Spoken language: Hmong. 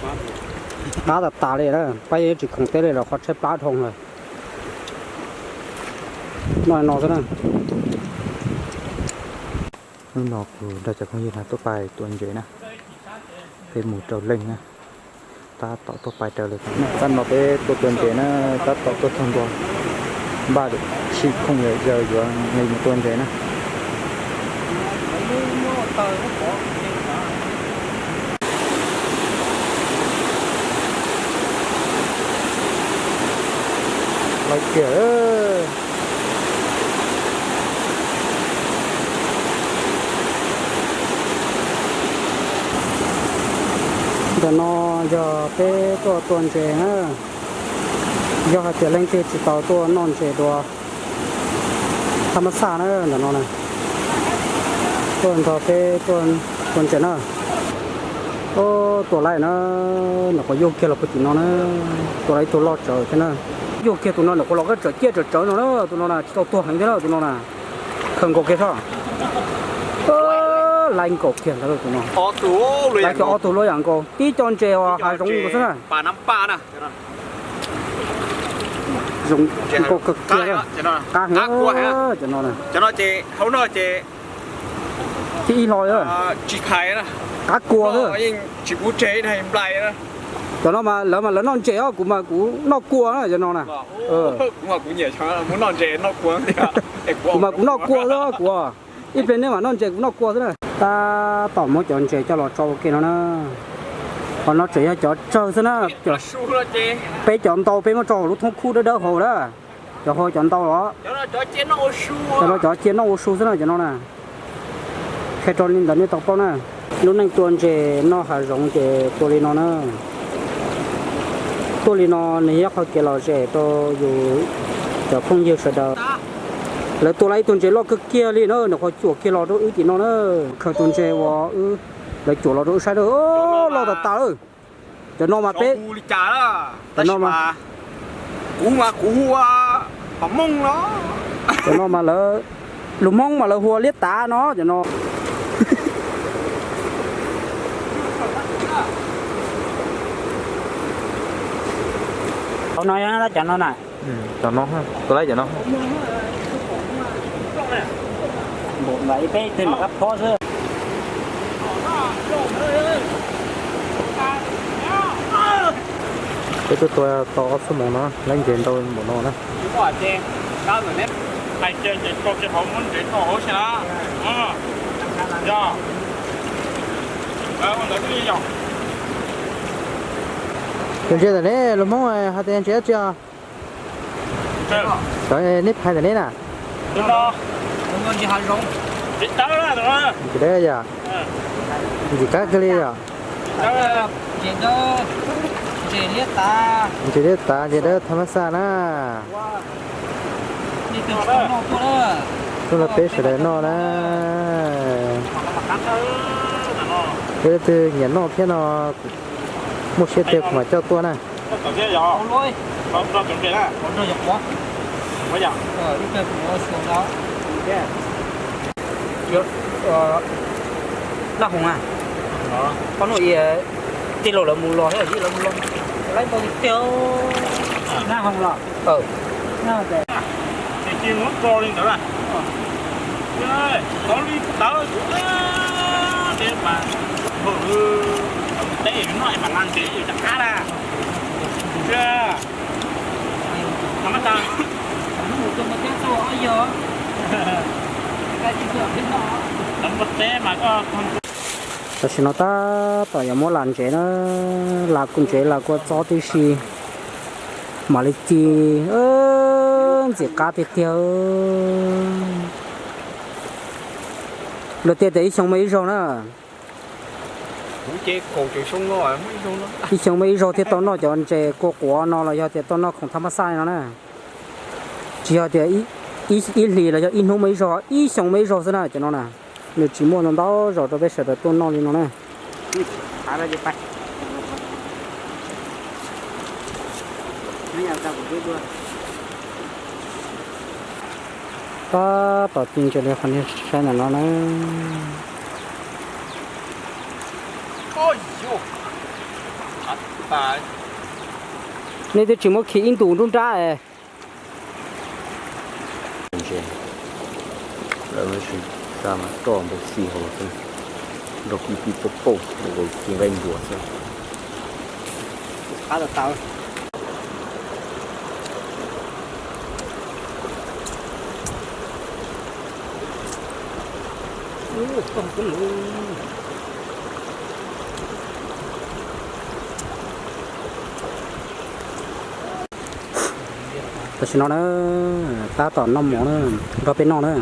Qab tas tas li na, pab yeej tsis khoom teb li los qhov tshaib plab dhau lawm. Noj no xwb na. Hnub no kuv nrog cov phooj ywg no tuaj pais tua ntses na, peb mus rau leej na, tab tom tuaj pais raws li. Tab no peb tuaj tua ntses na, tab tom tuaj txog ntua npaj sib khoom zaws yuav li mus tua ntses na. Lawv kiag. Ntawm no yog peb tuaj tua ntses na, yog hais tias leej twg tsis tau tuaj noj ntses dua thab mab xaj na, ntawm no na, tuaj nrog peb tuaj tua ntses na. Tua laij na, nws quas yug kiag los puag tim no na, tua laij ib tug loj tsawv thiab na. Yug kiag tus no nws quas los qab tsawv ciaj tsawv tsawv no na, tus no na tsis tau tuag heev thiab na, tus no na. Khaws nkaus kiag soj. Laij nkaus kiag ntawd tus no. Laij kiag ob tug luaj yam nkaus, tib co ntses uas hav zoov nkaus xwb na. Zoov nkaus kawg kiag, qab heev cov no na. Tib ib hlo qab kua xwb. Cov no mas lawv mas lawv noj ntses os, kuv mas kuv noj kua na cov no na. Kuv mas kuv noj kua xwb kuv. Ib pliag nej mam noj ntses kuv noj kua xwb na. Tab tom muab cov ntses coj los tso ua ke no na. Qhov no tseem yog cov tsawg xwb na. Peb cov ntau peb muab tso hauv lub thoob khub dawb dawb hauv na. Cov hauv cov ntau los. Cov no cov cia noj ua su xwb na cov no na. Qhia rau li ntawd nej tau paub na. Lub neej tua ntses noj hav zoov ces tua li no na. Tuaj li no nws yog qhov kev lom zem rau yus cov phooj ywg sawv daws. Lawv tua lawm ib tug ntses loj kawg kiag li na, nws qhov cuam kiag los rau wb tim no na. Khaws tus ntses uas wb, lawv cuam los rau wb saib na, loj tas tas lawm. Cov no mas peb, cov no mas, kuv mas kuv hu ua pom mooj no. Cov no mas lawv, lus Hmoob mas lawv hu ua liab tav no cov no. Cov no, cov no na. Cov no, tua lawm cov no. Npam ib peb twg mam qab phob xwb. Peb tuaj tua tau ob xuab moos no lawv ntses ntau npaum no na. Tus ntses ntawm neb lus Hmoob hais tias ntses dab tsi os? Cov neb phais ntawm neb na. Ntses dawb yom? Ntxim qab kawg li yom? Ntses liab tav, ntses dawb thab mab xaj na. Tuaj los peb sawv daws noj na. Peb leej twg nyiam noj thiab no, muaj siab tiag kuv mam coj tuaj na. Naj Hoos a, pab nuj i tij laug lawv mus los thiab, lawv mus los, lawv ntau tiag tiag. Naj Hoos los, ces muab tso li ntawd na. Tov li tawv kuv, teb mas, teb noj mas nqa ntses yus cov qab na. Tam sim no tab tom yuav muab lam ntsev na, lam kuv ntsev lam kua txob tib si mam li ci. Ntxim qab tiag tiag. Luag tias tias ib xyoo muaj ib zaug na. Ib xyoo muaj ib zaug thiaj tau noj cov ntses kua quav no los yog tias tau noj khoom thab mab xaj no na. Tsis yog tias ib hlis los yog ib hnub muaj ib zaug, ib xyoo muaj ib zaug xwb na cov no na. Nws tsis muaj ntau ntau zaus rau peb sawv daws tuaj noj li no na. Tab tom ci ntses li qhov nej saib ntawm no na. Nej twb tsis muab khi ib ntus nruab nrab es. Lawv tsis xa mas roj npau xi hauv xwb, nrog pib pib pauj pauj, nqaij npua xwb. Tam sim no na, tab tom noj mov na, nrog peb noj na.